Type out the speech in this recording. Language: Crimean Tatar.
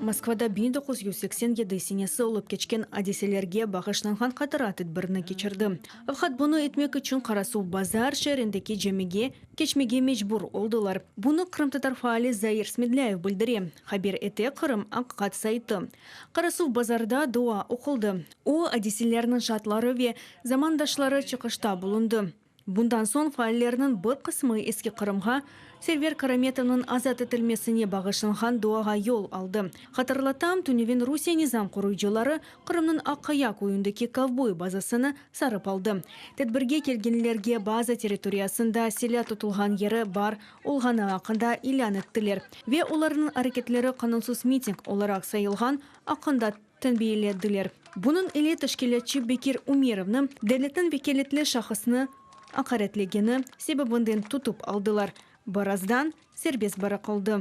Moskvada 1987 senesi olıp keçken adiselerge bağışlanğan hatıra tedbirini keçirdi. Faqat bunı etmek içün Qarasuvbazar şeerindeki camige keçmege mecbur oldılar. Bunı qırımtatar faali Zair Smedlâyev bildire, haber ete Qırım. Aqiqat saytı. Qarasuvbazarda dua oquldı. O, adiselerniñ şaatları ve zamandaşları çıqışta bulundı. Bundan soñ faallerniñ bir qısmı Eski Qırımğa Server Karametovnıñ azat etilmesine bağışlanğan duağa yol aldı. Hatırlatam, tünevin Rusiye nizam qoruyıcıları Qırımnıñ Aq-Qaya köyündeki Kovboy bazasını sarıp aldı. Tedbirge kelgenlerge baza territoriyasında silâ tutulğan yeri bar olğanı aqqında ilân ettiler ve olarnıñ areketleri qanunsız miting olaraq sayılğan aqqında tenbiyelediler. Bunıñ ile teşkilâtçı Bekir Ümerovnı devletniñ vekâletli şahısını aqaretlegeni sebebinden tutıp aldılar. Birazdan serbest bıraqıldı.